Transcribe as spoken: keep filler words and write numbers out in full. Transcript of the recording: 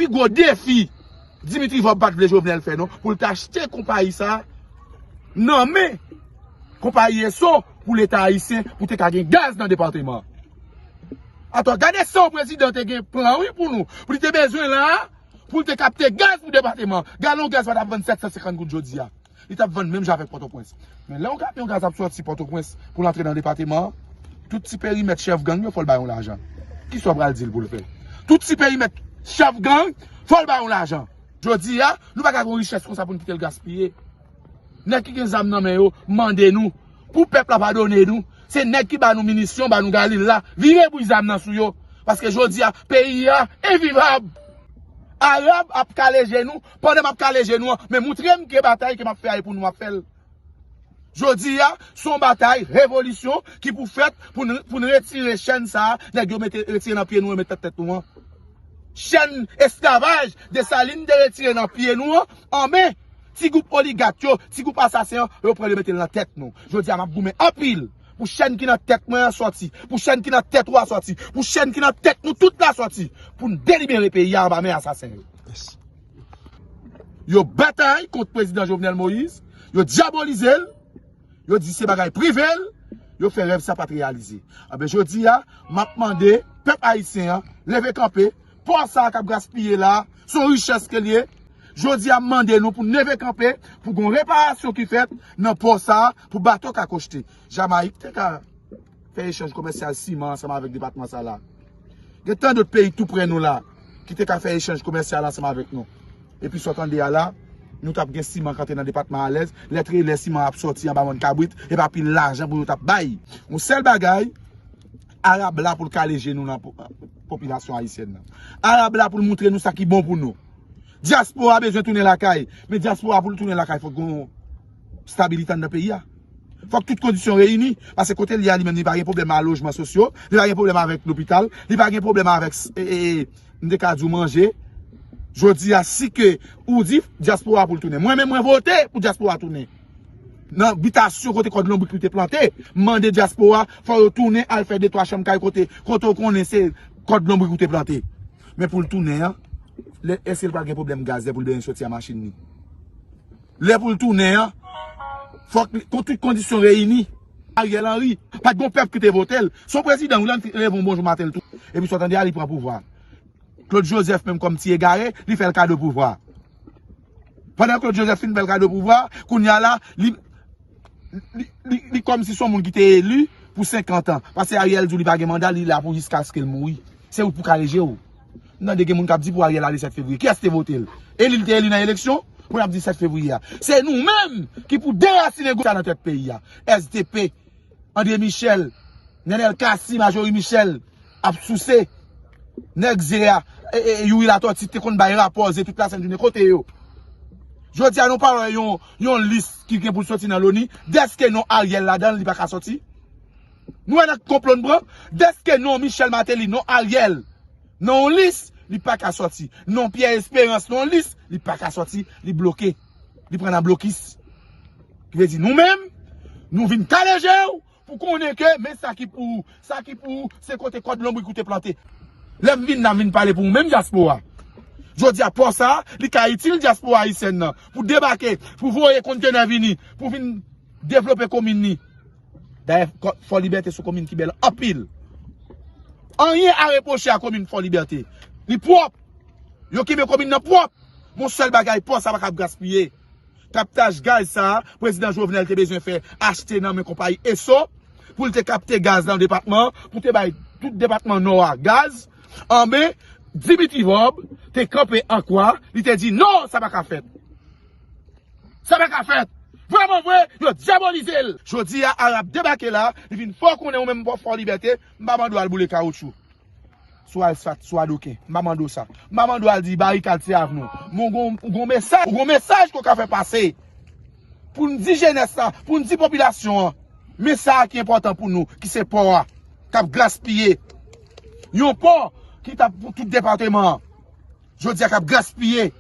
Gwo defi Dimitri Vorbe pa t vle Jovenel fè non, pou l te achte konpayi sa a nan men konpayi Esso pou Leta ayisyen, pou te ka gen gaz nan depatman an. Atò, gade sa yon prezidan te gen plan wi pou nou, pou li te bezwen la, pou li te kapte gaz pou depatman an. Galon gaz pa t ap vann sèt san senkant goud jodi a. Li t ap vann menm jan avèk Pòtoprens. Men lè yon kamyon gaz ap sòti Pòtoprens pou l antre nan depatman an, tout ti perimèt chèf gang yo fò l bay yon lajan. Kisa w pral di l pou l fè? Tout ti perimèt chèf gang fò l bay yon lajan. Jodi a, nou pa ka gen yon richès konsa pou n kite l gaspiye. Nèg ki gen zam nan men yo mande nou pou pèp la padone nou. Se nèg ki ba nou minisyon, ba nou galil la, vire bouch zam nan sou yo. Paske jodi a, peyi a envivab. Arab ap kale je nou, pandan m ap kale je nou an, men moutre m ke batay ke m ap fè a e pou nou m ap fè l. Jodi a, se yon batay revolisyon ki pou fèt pou n, pou n retire chèn sa a, nèg yo mete, retire nan pye nou, yo met nan tèt nou an. Chèn esklavaj Desalin te retire nan pye nou an, anben, ti gwoup oligat yo, ti gwoup asasen an, yo pran yo mete l nan tèt nou. Jodi a, m ap goumen anpil pou chèn ki nan tèt mwen an sòti, pou chèn ki nan tèt ou a sòti, pou chèn ki nan tèt nou tout la sòti, pou n delibere peyi a anba men asasen yo. Yo batay kont prezidan Jovenel Moïse, yo dyabolize l, yo di se bagay prive l, yo fè rèv sa pa t reyalize. Anben, jodi a, m ap mande pèp ayisyen an leve kanpe, pò sa a k ap gaspiye la, se yon richès ke l ye. Jodi a, m mande nou pou n leve kanpe, pou gon reparasyon ki fèt nan pò sa a, pou bato ka kochte. Jamayik te ka fè echanj komèsyal siman ansanm avèk depatman sa la. Gen tan dòt peyi tou prè nou la ki te ka fè echanj komèsyal ansanm avèk nou. Epi sa w tande a la, nou t ap gen siman k antre nan depatman alèz, lè trelè siman ap sòti anba mòn kabrit, e pa pil lajan pou yo t ap bay. Yon sèl bagay, Arab la pou l kale je nou nan po-, popilasyon ayisyèn nan. Arab la pou l moutre nou sa ki bon pou nou. Dyaspora bezwen tounen lakay, men dyaspora pou l tounen lakay, fòk gon stabilite anndan peyi a. Fòk tout kondisyon reyini, paske kote l ye a li menm, li pa gen pwoblèm a lojman sosyo, li pa gen pwoblèm avèk lopital, li pa gen pwoblèm avèk, e, e, e, m te ka di w manje. Jodi a, si ke ou di dyaspora pou l tounen. Mwen menm, mwen vote pou dyaspora tounen. Nan bitasyon kote kòd lonbrik nou te plante, m mande dyaspora, fò yo tounen al fè de twa chanm kay kote, kote w konnen se kòd lonbrik ou te plante. Men pou l tounen an, lè, èske l pral gen pwoblèm gaz lè pou l bezwen soti a machin li? Lè pou l tounen an, fòk li, kon tout kondisyon reyini. Ariel Henry, pa t gon pèp ki te vote l. Se yon prezidan, wi, l annik leve yon bonjou maten l tou. Epi sa w tande a, li pran pouvwa. Claude Joseph menm kòm ti egare, li fè l kado pouvwa. Pandan Claude Joseph fin fè l kado pouvwa, kounye a la, li, li, li, li kòmsi se yon moun ki te eli pou senkant an. Paske Ariel di w li pa gen manda, li la pou jiskaske l mouri. Se ou pou kale je w. M tande gen moun k ap di pou Ariel ale sèt fevriye. Kiyès te vote l? Eli l te eli nan eleksyon? Pou n ap di sèt fevriye a. Se nou menm ki pou derasinen gwoup sa nan tèt peyi a. S D P, André Michel, Nenel Cassy, Marjorie Michel ap souse. Nèg ze a, e, e, Youri Latortue te konn bay rapò ze tout lasent jounen. Kote yo? Jodi a nou pa wè yon, yon lis ki gen pou l soti nan loni. Dèske non Ariel ladan l, li pa ka soti. Nou wè nan konplo n pran. Dèske non Michel Martelly, non Ariel, nan yon lis, li pa ka soti. Non Pierre Espérance, nan yon lis, li pa ka soti. Li bloke. Li pran nan blokis. Ki vle di nou menm, nou vin kale je w pou konnen ke men sa ki pou ou, sa ki pou ou, se kote kòd lonbrik ou te plante. Lè m vin la, m vin pale pou ou menm dyaspora. Jodi a, pò sa a, li ka itil dyaspora ayisyèn nan pou debake, pou voye kontenè vini, pou vin devlope komin li. Dayè, kò-, Fò Libète se yon komin ki bèl anpil. Anyen a repwoche a komin Fò Libète. Li pwòp. Yo kenbe komin nan pwòp. Yon sèl bagay, pò sa pa ka ap gaspiye. Kaptaj gaz sa a, prezidan Jovenel te bezwen fè achte nan men konpayi Esso, pou l te kapte gaz nan depatman an, pou te bay tout depatman Nò a gaz. Anben, Dimitri Vorbe te kanpe an kwa, li te di, "Non, sa pa ka fèt. Sa pa ka fèt." Vrèman vre, yo dyabolize l. Jodi a, Arab debake la, li vin fè w konnen ou menm Fò Libète, m pa mande w al boule kawoutchou sou asfalt, sou adoken. M pa mande w sa. M pa mande w al di barikad se avni w. Men w gon, w gon mesaj, w gon mesaj ke w ka fè pase. Pou n di jenès la, pou n di popilasyon an, men sa a ki enpòtan pou nou, ki se pò a, k ap gaspiye. Yon pò ki t ap pou tout depatman an. Jodi a k ap gaspiye.